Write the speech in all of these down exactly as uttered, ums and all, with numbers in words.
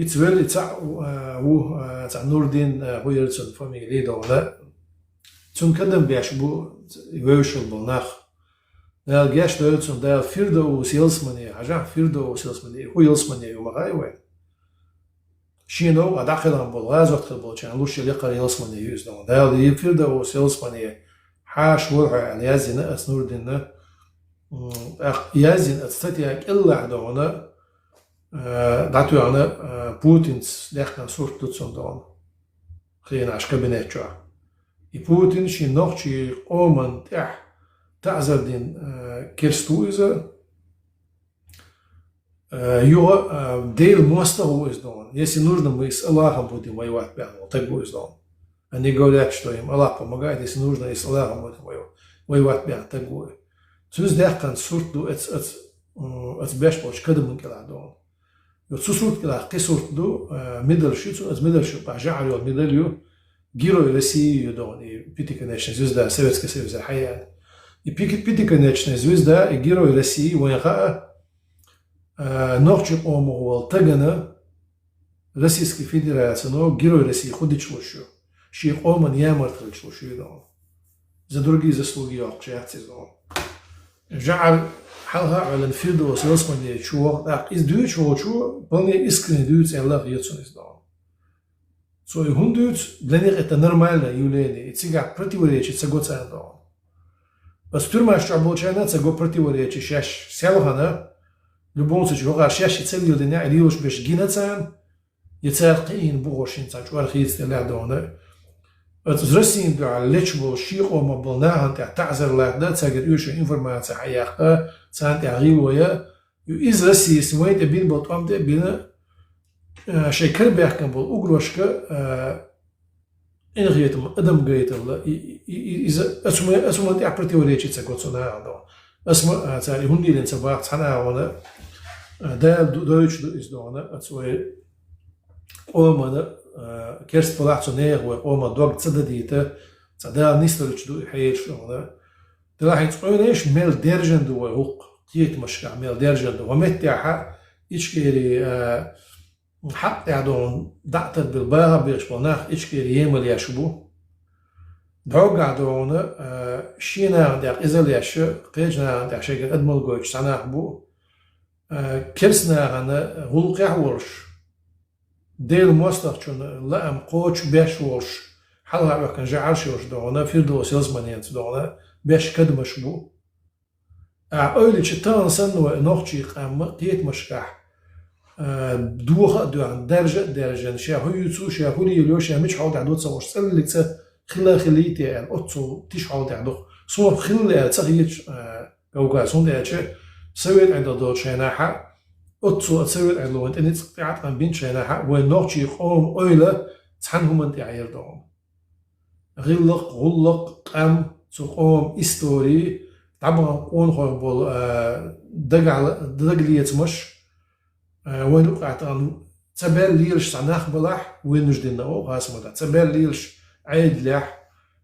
Ица велли цхьаъ, а, ву, а, цхьа Нурдин, а, хӀу яра цун фамили догӀна. Цун кадам беш бу вевшал бол нах. Дала геш дойла цун, Дала Фирдоус ялсмане, хьажахь, Фирдоус ялсмане, хӀу ялсмане ю ма хаьа вай. Шен новкъа дӀакхелхам бол, гӀазот хила болчарна луш я лекхара ялсмане ю из догӀна. Дала и Фирдоус ялсмане хьаша вол хьо аьлла яздина аца Нурдинна. М, тӀаккха яздина аца статья кӀеллахь догӀна, а, дӀатоьхна, а, Путинца даьккхина сурт ду цун догӀна. Хенаш кабинет чохь. И Путин шен нохчий къоман тӀехь таӀзар дин, а, керст ву иза. А, юха, а, Дела мостагӀа ву иза догӀна. Если нужно, мы с Аллахом будем воевать, баьхна вол таг ву иза догӀна. Они говорят, что им Аллах помогает, если нужно, и с Аллахом будем воевать. Воевать, баьхна таг ву. Цуьнца даьккхина сурт ду аца, аца, м, аца беш болчу кадаман кӀелахь догӀна. Йо, цу сурт кӀелахь кхин сурт ду, а, медаль шу цу, аца медаль шу, пхьа жаӀар йолу медаль ю, Герой России ю догӀна, и пятиконечная звезда, Советский Союз хьаяьлла. И пики-, пятиконечная звезда, и Герой России вайн хаьа, а, нохчий къомах волу тагана Российский Федерацино Герой России хӀу дича луш ю, шен къоман ямарта хилча луш ю догӀна. За другие заслуги йоккхуш яц иза догӀна. ЖаӀар хьалха а Ӏоьллина Фирдоус ялсмане чу ваха, тӀаккха иза дуьйцуш волчо вполне искренне дуьйцу аьлла хета цунна иза догӀна. Цо и хӀунда дуьйцу, для них это нормальное явление, и цигахь противоречий ца го царна догӀна. Аса туьрмаш чохь болчарна а ца го противоречий шаьш селхана, любом случае, хӀокхара шаьш и ца леладина, и лелош берш гина царна, я цара кхиийна бухуш хӀинца цхьа чӀор хийцаделла догӀна. Аса Россин дуьхьа лечу болу шен къомах болу нахана тӀехь таӀзар латта, цаьргара оьшуш информаци хьаяккха, царна тӀехь гӀийла вая, иза Россис вайн тӀе бина болу тӀом тӀе а бина, а, шайн карабаьхкина болу угрозашка, а, къинхетам, адам гайталла, и, и, и, иза аса хӀума, аса хӀуманна тӀехь противоречий ца го цу нахана догӀна. Аса ма, а, цара и хӀунда дийрина ца боху цхьана а гӀона, а, Дала ду-, дойтуш ду иза догӀна, аса вай къомана, а, керста балахь цу нехан вай къоман дог ца дадийта, цхьа Дала нисдалча ду и хьелаш догӀна. Делахь хӀинца къоьнаш мел даьржина ду вай гӀуллакх, кхетамашкахь мел даьржина ду. Вай меттехь а Ичкери, а, хьакъ тӀехь догӀна дӀа а тардина, баха а бехаш болу нах Ичкери емал еш бу. ДӀогахь догӀна, а, шен нахана тӀехь къизал еш, кхечу нахана тӀехь шайгара адамалла гойтуш цхьа нах бу. А, керста нахана гӀуллакхехь а волуш, Делан мостагӀчун лаам кхочушбеш волуш, хьалха а ваьккхина жаӀарш йолуш догӀна, Фирдоус ялсманенца догӀна, беш кадамаш бу. Ахьа ойла йича, тахана санна вай нохчий къам кхетамашкахь, а, доха а доьхна, даьржа а даьржина, ша хӀу юьйцу, ша хӀу лелайо, ша мича хьол тӀехь ду ца хууш, цӀаллиг цӀа хила а хилийта аьлла, оццул тиша хьол тӀехь ду. Суна хилла аьлла ца хеташ, а, Кавказ, хӀунда аьлча Совет Ӏедал долчу шайнахьа, оццул а Совет Ӏедало вайн тӀе ницкъ тӀеӀаткъам бинчу шайнахьа, вайн нохчий къоман ойла цхьана хӀуманна тӀехь яра догӀна. ГӀиллакх, гӀуллакх, къам, цу къоман истори, дӀабахана къонахойх болу, а, дагахь-, дагалецамаш, а, вайна юкъахь тахана ца баьлла лелаш цхьа нах балахь, вынужденно, о, гӀасаматахь, ца баьлла лелаш Ӏедалехь,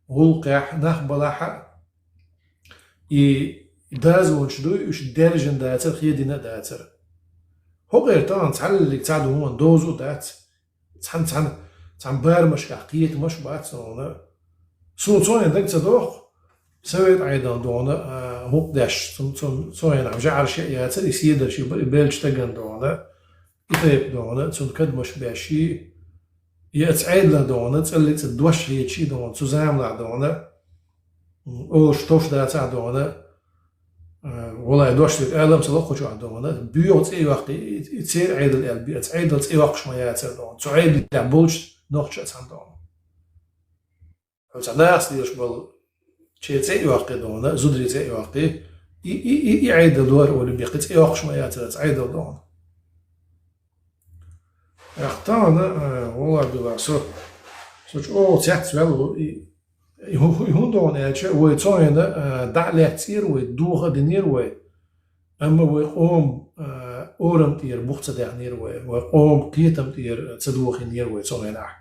гӀуллакхехь нах балахь а, и дозанаш дуй, уьш даьржина дацара, хедина а дацара. ХӀокхуьнан тахана цхьаллиг цхьа ду хӀуманна доза а дац. Цхьана, цхьана, цхьана барамашкахь кхетамаш а бац хьуна. Суна цу хенахь дага ца доху, Совет Ӏедална догӀна, а, гӀуллакх деш, цу, цу, цу хенахь жаӀарш а яцара, и седарш, и бе-, и беллачу стагана догӀна, и тайпа догӀна, цунна кадамаш беш, и, и оцу Ӏедалан догӀна, цӀаллиг цӀа дош хеташ догӀна, цу заманахь догӀна, м, олуш товш дацахь догӀна, а, валлай, дош дерг алам ца ло кху чохь догӀна, боьха цӀе йоккхий, и, и церан Ӏедал аьлла, би оцу Ӏедалан цӀе йоккхуш ма яцара догӀна, цу Ӏедалехь болчу нохча а цхьаьна догӀна. Хьо цхьа нахаца лелаш болу, шен цӀе а йоккхий догӀна, зударий цӀе а йоккхий, и, и, и, и Ӏедал дора олий бен, кхин цӀе йоккхуш ма яцара оцу Ӏедалан догӀна. Эх, тахана, а, валлахӀи-биллахӀи, со, со чӀогӀа цецваьлла ву, и, и хӀу-, и хӀунда догӀна аьлча, вай цу хенахь, а, дӀа а лаьцнера вай, доха а динера вай. Амма вай къоман, а, орам тӀера бух ца даьхнера вай, вай къоман кхетам тӀера ца дохийнера вай цу хенахь.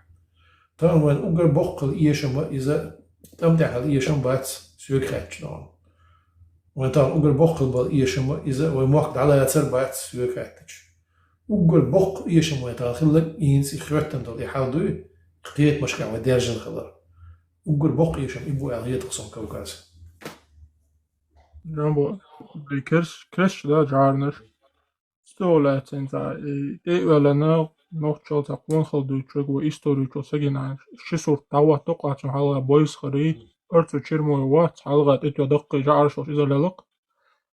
Тахана вайна уггар боккхал эшам а иза, тӀам тӀехь хила эшам бац, соьга хаьттича догӀна. Вайн тахана уггар боккхал бала эшам а иза, вай мохк дӀалацар бац, соьга хаьттича. Уггар боккха эшам вайн тӀехь хилларг, хӀинца и хӀоьттина долу и хьал дуй, кхетамашкахь вай даьржина хилар. Уггар боккха эшам и бу аьлла хета-кх суна Кавказ. Джамбо, бей керс-, керсча да, жӀарнаш. Столаьццинца, и тӀеоьллина нохчалла цхьа къонахалла дуьйцург вай историчо сагина ши сурт дӀахӀотту-кх цунна хьалха Бойсхарий, Орцу Чермой вац, хьалха тӀетоьхна даккхий жӀараш долуш иза лелла-кх.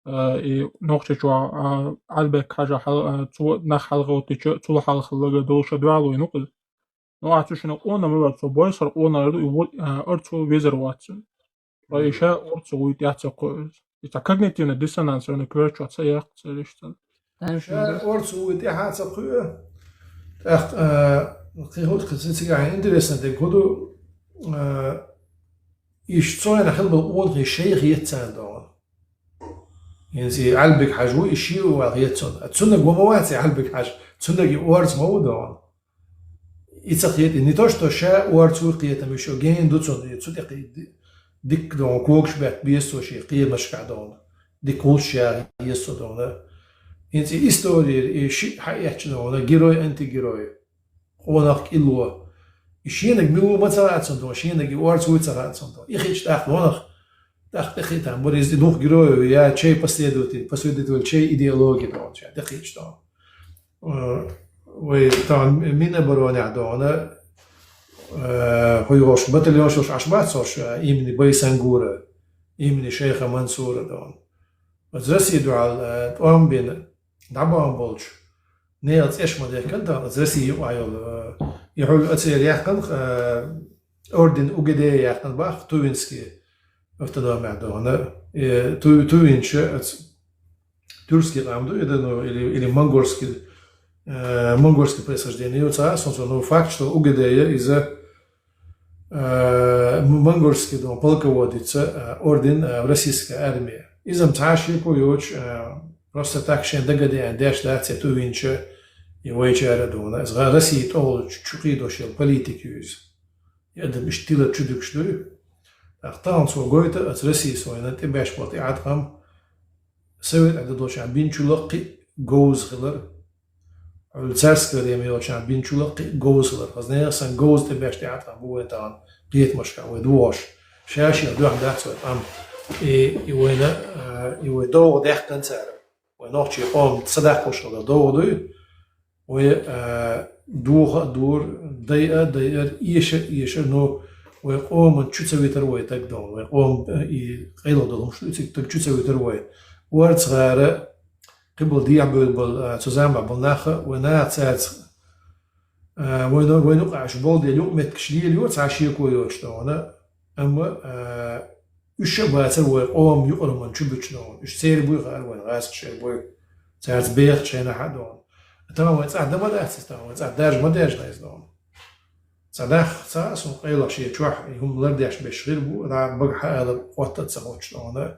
А, и Нохчийчохь, а, Ӏалбек-Хьаьжа хьал-, а, цо нах хьалха хӀоттича, цул хьалха хилларг долуш дуьхьал вайна ву-кх иза. Ну, ахь цу шинна къона ма вац, цо Бойсхар къона ду, и ву-, а, Орцу везар вац. Ткъа и ша Орцу вуй тӀехь ца кхуьу иза. И цхьа когнитивный диссонанс вайна коьртачохь ца яккха церан иштта. Ша Орцу вуй тӀехь а ца кхуьу. ТӀаккха, а, кхин хӀу-, кхин цигахь интересно дерг хӀу ду, а, иштта цу хенахь хилла болу къонахий шайх хета царна догӀу. ХӀинца и Ӏалбик-Хьаьжа ву, и шиъ ву аьлла хета цунна. Цуннаг ма вац и Ӏалбик-Хьаьжа, цуннаг и орца ма ву догӀу. И ца кхета, не то что ша орца вуй кхетам, ещё гена ду цунна, и цу тӀе кхи-, ди-, дикка догӀу, когаш бетта беза цо шен кхерамашкахь догӀу. Дика гӀулч яха еза цо догӀу. ХӀинца и историра, и шиъ хьаэцча догӀу, герой, антигерой. Къонах, кӀилло. И шенаг мила ву ма ца хаьа цунна догӀу, шенаг и орца вуй ца хаьа цунна догӀу. И хиъча тӀаккха гӀонах, тӀаккха тӀекхийтта, борис и духу герой ву, я чей последователь, последователь чей идеологии догӀу, ша тӀекхийтча догӀу. Э, вай тахана Миноборонехь догӀу, э, хӀу йолуш, батальонаш йолуш Ӏаш бац хӀорш, э, имени Байсангура, имени шайха Мансура догӀу. Оцу Россия дуьхьал, э, тӀом бина, дӀабахна болчу нехан цӀеш ма дехкина тахана, оцу Россия юкъахь йолу, э, и хьуьлла оцеран яьккхина, э, орден УГД яьккхина боху, Тувинский автономехь догӀу. Э, Ту-, Тувинча оцу тюркский къам ду, и да, ну, или, или монгольский, э, монгольский происхождение ю цхьа а, ну, факт, что УГД я иза, э, м-, монгольский, ну, полководец, э, орден, э, в российской армии. Иза-м цхьа а шеко йоцуш, э, просто так шен дага деана деш дац и Тувинча, и вайчара а догӀу. Иза гӀа-, Россия тӀехула чу-, чукхийдош йолу политика ю иза. И адам иштта тилар чу дуьгуш дуй. ТӀаккха тахана цо гойту, оцу Россияс вайна тӀебеш болу тӀеӀаткъам, Совет Ӏедал долчохь бинчул а кхин а говза хилар. Хьуьлла царское время йолчохь бинчул а кхин а говза хилар. Хаза нехан санна говза тӀебеш тӀеӀаткъам бу вайн тахана кхетамашкахь вай дохош. Ша-шех дуьхьа дац вай къам. И, и вайна, а, и вай догӀу даьккхина цара. Вай нохчийн къоман садаккхалш хилла догӀу дуй. Вай, а, доха а дора, дайа а дайара, эша а эшара, но вай къоман чу ца витар вай таг догӀу. Вай къоман, а, и къайлаха долу хӀумаш ду, и цига таг чу ца витар вай. Орцагара, кхиболу дехьа бевлла болу, а, цу заманахь болу нах а, вай наха цаьрца, а, вайна, вайна юкъахь уьш болу дела юкъаметтигаш лелайора, цхьа шеко йоцуш догӀу. Амма, а, уьш а бацара вай къоман юкъара хӀуманна чу буьтуш догӀу. Уьш церан буй хаьара вайна, гӀазкхашан буй. Цаьрца бехачу хенахь а догӀу. Тахана вайн цӀахь дан ма дац иза, тахана вайн цӀахь даржа ма даьржина иза догӀу. Цхьа нах, цхьа а суна къайлаха шен чохь и хӀума лардеш берш хир бу, дӀа багахь а ала, хӀотта а ца хоттуш догӀу.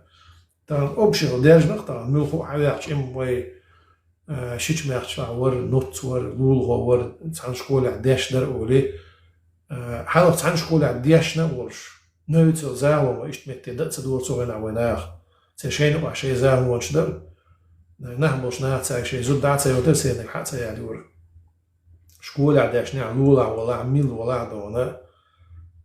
Тахана общий даьржина-кх тахана, муьлхха а хьаваьккхича, имма вай, э, Шича-Маьхча вара, Нуц вара, Лулахо вара, цхьана школехь дешна дара олий. Э, хьалха цхьана школехь дешна а волуш, Новицел Захьа-Лома иштта метте дан а ца дора цу хенахь вайн наха. Церан шайна юкъахь шайн Захьа-Ломаш дара. Нах болчу наха цаьрга шайн зуда дӀа а ца йойтура, церниг хьа а ца ялайора. Школехь дешнехь, Лулахь валахь, милла валахь а догӀу.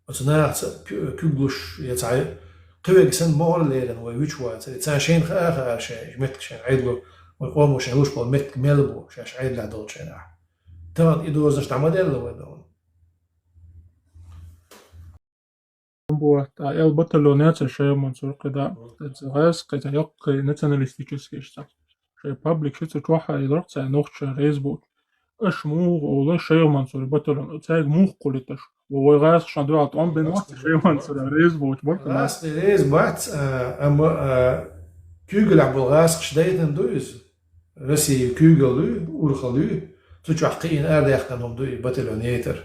Оцу нахаца куь-, куьг луш я цхьа кхин верг санна могӀара леррина вай вуьтуш вацара. Царна шайна хаа а хаьара шайн меттиг, шайн Ӏедало, вайн къомо шайн луш болу меттиг мел бу, шаьш Ӏедалехь долчу хенахь. Тахана и дозанаш дӀа ма делла вай догӀу. Бу, тӀаккха эл батальон яцара шайх Мансур кхидӀа. Иза гӀаьскхи, иза яккхий националистический иштта. Шайн паблик ши цу чохь а йиларх цара нохчашна реза боцуш. Аша муха олу шайх Мансур батальон, цаьрга муха кхуллуьйту аша? Вай гӀаьскхашна дуьхьал тӀом бина вац шайх Мансур реза боцуш, барт. ГӀаьскхий реза бац, а, амма, а, куьйгаллехь болу гӀаьскхаш дайтина ду иза. Россия куьйгалла ю, урхалла ю, цу чохь кхиъна арадаьккхина хӀума ду и батальон яйтар.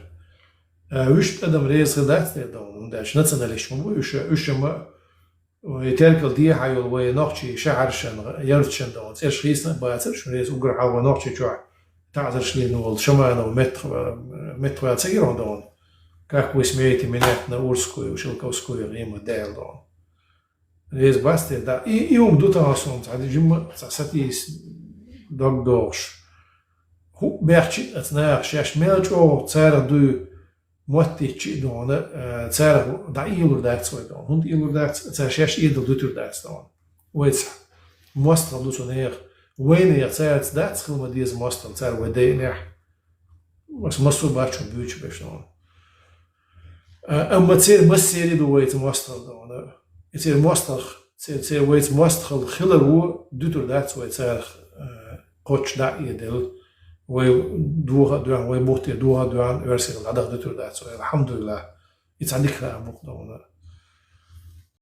А, вуьшта адам реза хир дац те догӀу, хӀунда аьлча националисташ ма бу уьш, уьш ма, вай теркал дехьа йолу вай нохчийн шахьаршна, ярташна догӀу, цӀераш хийцина а бацара, шун реза уггар хьалха вай Нохчийчохь таӀзарш лелийна волу Шаманов меттах-, меттахваьлла ца гира хьуна догӀу. Как вы смеете менять на Урскую, Шелковскую, гӀийма даьлла догӀу. Реза бац те, да. И, и хӀума ду тахана суна, цхьа жимма, цхьа сатийса дог дохуш. хӀу бехчи аца наха шаьш мел чӀогӀа царах дуй моттичи а дона, царах дӀаийлур дац вай дона. ХӀунда ийлур дац, цар шаьш идал дуьтур дац дона. Вайца мостагӀал ду цу неха. Вайнех царца дац хила ма деза мостагӀал, цар вай дайнехь. Ас массо а баччо буьйцу беш дона. Амма цер массери ду вайца мостагӀал дона. И цер мостагӀ, цер, цер вайца мостагӀал хилар ву, дуьтур дац вай царах кхоччу дӀа а эдел. Вай доха а доьхна, вай бухтер доха а доьхна, оьрсийн дӀадах дуьтур дац вай, алхьамдулиллахӀ. И цхьа дика хаа букъ дона.